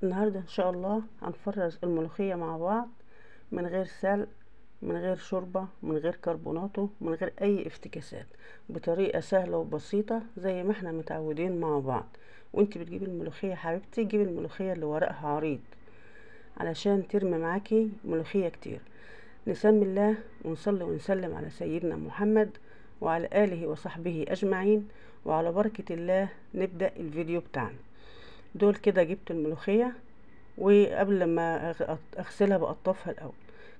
النهاردة ان شاء الله هنفرز الملوخية مع بعض من غير سلق، من غير شوربة، من غير كربوناتو، من غير اي افتكاسات، بطريقة سهلة وبسيطة زي ما احنا متعودين مع بعض. وانت بتجيبي الملوخية حبيبتي، جيبي الملوخية اللي ورقها عريض علشان ترمي معاكي ملوخية كتير. نسمي الله ونصلي ونسلم على سيدنا محمد وعلى آله وصحبه أجمعين، وعلى بركة الله نبدأ الفيديو بتاعنا. دول كده جبت الملوخية، وقبل ما أغسلها بقطفها الأول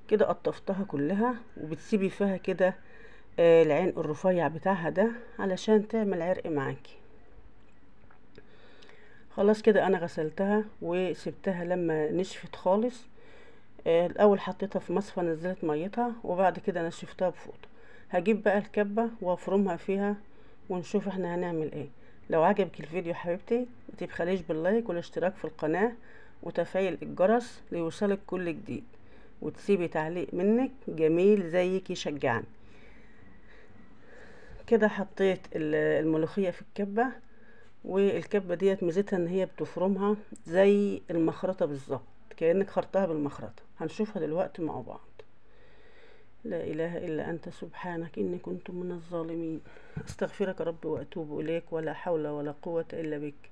كده، قطفتها كلها، وبتسيبي فيها كده العين الرفيع بتاعها ده علشان تعمل عرق معاكي. خلاص كده أنا غسلتها وسبتها لما نشفت خالص. الأول حطيتها في مصفى نزلت ميتها، وبعد كده نشفتها بفوطة. هجيب بقى الكبة وافرمها فيها ونشوف احنا هنعمل ايه. لو عجبك الفيديو حبيبتي متبخليش بال like والاشتراك في القناة وتفعيل الجرس ليوصلك كل جديد، وتسيبي تعليق منك جميل زيك يشجعني. كده حطيت الملوخية في الكبة، والكبة ديت ميزتها ان هي بتفرمها زي المخرطة بالظبط، كأنك خرطها بالمخرطة. هنشوفها دلوقتي مع بعض. لا إله إلا أنت سبحانك إني كنت من الظالمين، أستغفرك رب وأتوب إليك، ولا حول ولا قوة إلا بك.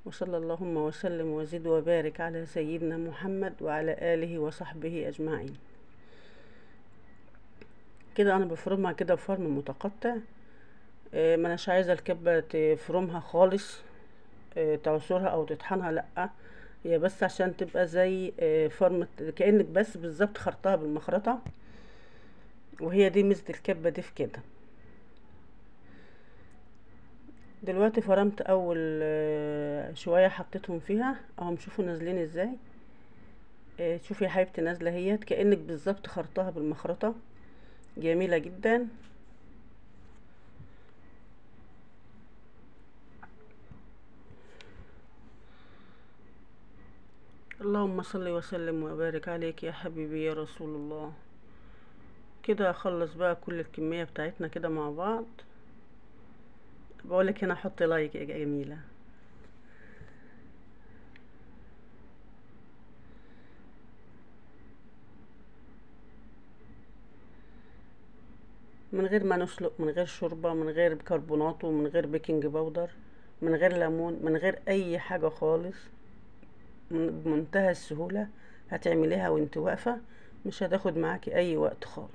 وصلى اللهم وسلم وزد وبارك على سيدنا محمد وعلى آله وصحبه أجمعين. كده أنا بفرمها كده بفرم متقطع، ما أناش عايزة الكبة تفرمها خالص، تعصرها أو تطحنها، لأ، هي بس عشان تبقى زي فرمة، كأنك بس بالظبط خرطها بالمخرطة. وهي دي ميزة الكبة دي في كده. دلوقتي فرمت اول شوية حطيتهم فيها اهم، شوفوا نازلين ازاي. شوفي يا حبيبتي نازلة اهيت كأنك بالظبط خرطها بالمخرطة، جميلة جدا. اللهم صل وسلم وبارك عليك يا حبيبي يا رسول الله. كده اخلص بقى كل الكمية بتاعتنا كده مع بعض. بقولك هنا حطي لايك يا جميلة. من غير ما نسلق، من غير شوربة، من غير كربوناتو، من غير baking powder، من غير ليمون، من غير اي حاجة خالص، بمنتهى السهولة هتعمليها وانت واقفة، مش هتاخد معاكي اي وقت خالص.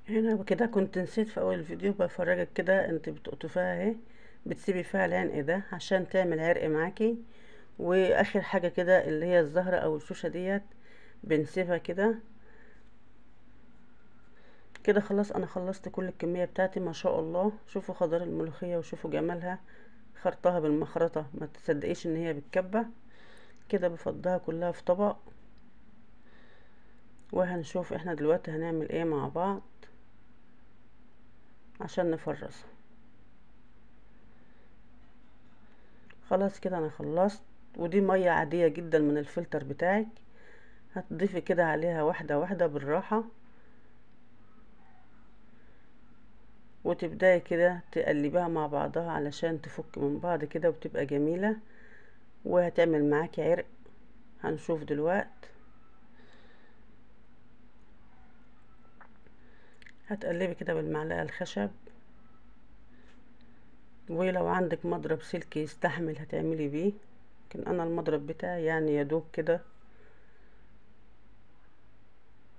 هنا وكده كنت نسيت في اول الفيديو بفرجك كده، انت بتقطفيها اهي، بتسيبي فيها العنق ده عشان تعمل عرق معاكي. واخر حاجة كده اللي هي الزهرة او الشوشه ديت بنسيبها كده كده. خلاص انا خلصت كل الكمية بتاعتي ما شاء الله. شوفوا خضار الملوخية وشوفوا جمالها، خرطها بالمخرطه، ما تصدقيش ان هي بالكبه. كده بفضها كلها في طبق، وهنشوف احنا دلوقتي هنعمل ايه مع بعض عشان نفرزها. خلاص كده انا خلصت. ودي مية عادية جدا من الفلتر بتاعك، هتضيفي كده عليها واحدة واحدة بالراحة، وتبداي كده تقلبيها مع بعضها علشان تفك من بعض كده وتبقى جميلة، وهتعمل معاكي عرق. هنشوف دلوقتي. هتقلبي كده بالمعلقه الخشب، ولو عندك مضرب سلك يستحمل هتعملي بيه، لكن انا المضرب بتاعي يعني يدوب كده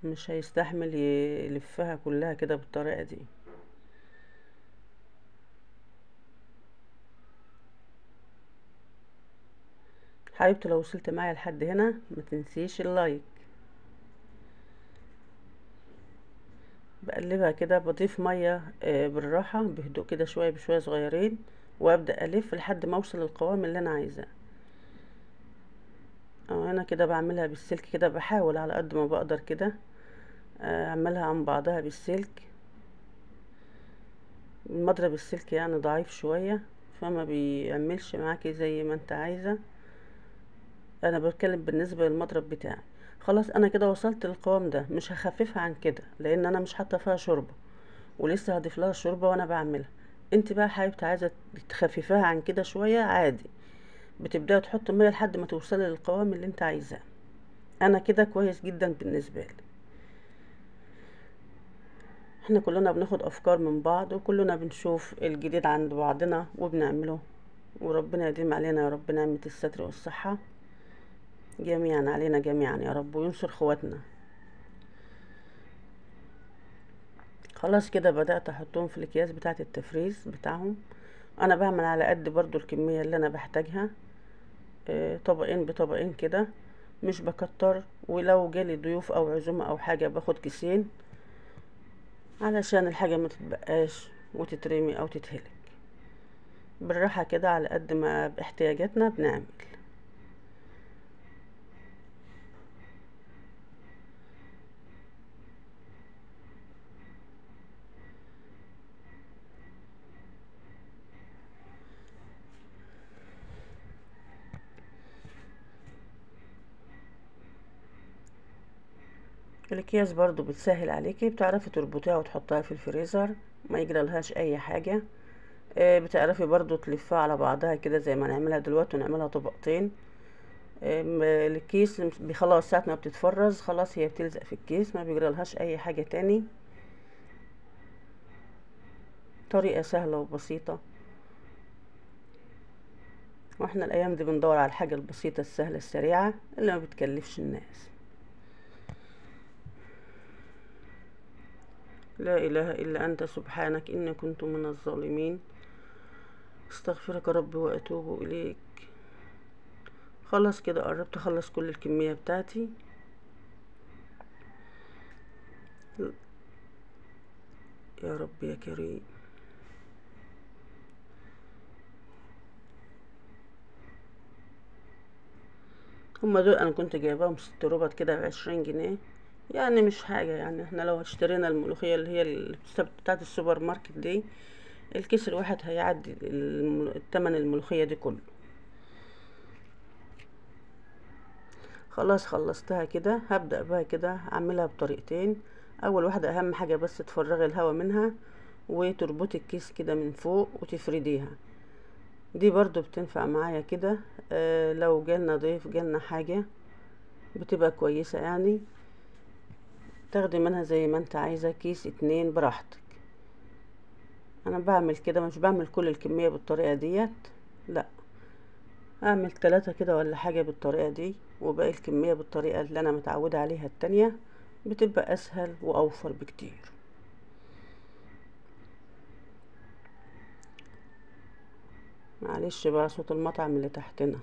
مش هيستحمل يلفها كلها كده بالطريقة دي. حبيبتي لو وصلت معايا لحد هنا ما تنسيش ال like. بقلبها كده، بضيف مية بالراحة بهدوء كده، شوية بشوية صغيرين، وابدا الف لحد ما اوصل للقوام اللي انا عايزاه. انا كده بعملها بالسلك كده، بحاول على قد ما بقدر كده اعملها عن بعضها بالسلك. المضرب السلك يعني ضعيف شوية، فما بيعملش معاكي زي ما انت عايزة. انا بتكلم بالنسبة للمضرب بتاعي. خلاص انا كده وصلت للقوام ده، مش هخففها عن كده لان انا مش حاطه فيها شوربة ولسه هضيف لها الشوربة وانا بعملها. انت بقى حبيبتي عايزه تخففها عن كده شوية عادي، بتبداي تحط مية لحد ما توصلي للقوام اللي انت عايزاه. انا كده كويس جدا بالنسبة لي. احنا كلنا بناخد افكار من بعض، وكلنا بنشوف الجديد عند بعضنا وبنعمله، وربنا يديم علينا يا رب نعمه الستر والصحة جميعا علينا جميعا يا رب، وينصر اخواتنا. خلاص كده بدأت احطهم في الاكياس بتاعة التفريز بتاعهم. انا بعمل على قد برضو الكمية اللي انا بحتاجها، طبقين بطبقين كده، مش بكتر. ولو جالي ضيوف او عزومة او حاجة باخد كيسين علشان الحاجة ما تتبقاش وتترمي او تتهلك. بالراحة كده على قد ما باحتياجاتنا بنعمل. الاكياس برضو بتسهل عليكي، بتعرفي تربطيها وتحطها في الفريزر ما يجرالهاش اي حاجة. بتعرفي برضو تلفها على بعضها كده زي ما نعملها دلوقتي ونعملها طبقتين. الكيس خلاص ساعة ما بتتفرز خلاص هي بتلزق في الكيس، ما بيجرالهاش اي حاجة تاني. طريقة سهلة وبسيطة، واحنا الايام دي بندور على الحاجة البسيطة السهلة السريعة اللي ما بتكلفش الناس. لا إله إلا أنت سبحانك إني كنت من الظالمين، استغفرك ربي وأتوب إليك. خلاص كده قربت أخلص كل الكمية بتاعتي. يا رب يا كريم. هما دول أنا كنت جايباهم 6 ربط كده ب20 جنيه، يعني مش حاجة. يعني احنا لو اشترينا الملوخية اللي هي بتاعة السوبر ماركت دي، الكيس الواحد هيعدي التمن الملوخية دي كله. خلاص خلصتها كده. هبدأ بقى كده اعملها بطريقتين. اول واحدة اهم حاجة بس تفرغي الهواء منها وتربطي الكيس كده من فوق وتفرديها. دي برضو بتنفع معايا كده، لو جالنا ضيف جالنا حاجة بتبقى كويسة، يعني تاخدي منها زي ما انت عايزة كيس 2 براحتك. انا بعمل كده، مش بعمل كل الكمية بالطريقة ديت، لا اعمل 3 كده ولا حاجة بالطريقة دي، وباقي الكمية بالطريقة اللي انا متعودة عليها التانية، بتبقى اسهل واوفر بكتير. معلش بقى صوت المطعم اللي تحتنا.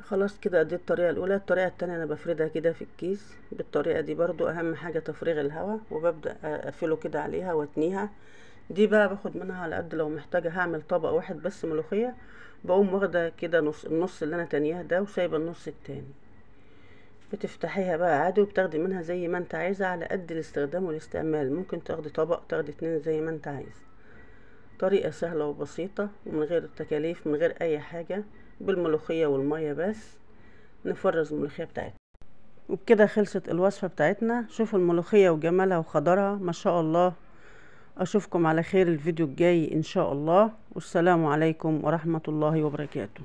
خلاص كده دي الطريقة الاولى. الطريقة التانية انا بفردها كده في الكيس بالطريقة دي برضو، اهم حاجة تفريغ الهواء، وببدأ اقفله كده عليها واتنيها. دي بقى باخد منها على قد لو محتاجة هعمل طبق واحد بس ملوخية، بقوم واخدة كده نص النص اللي انا تانياه ده وسايبة النص التاني. بتفتحيها بقى عادي وبتاخدي منها زي ما انت عايزة على قد الاستخدام والاستعمال، ممكن تاخدي طبق تاخدي 2 زي ما انت عايزة. طريقة سهلة وبسيطة ومن غير تكاليف من غير اي حاجة، بالملوخية والمية بس نفرز الملوخية بتاعتنا. وبكده خلصت الوصفة بتاعتنا. شوفوا الملوخية وجمالها وخضرها ما شاء الله. اشوفكم على خير الفيديو الجاي ان شاء الله، والسلام عليكم ورحمة الله وبركاته.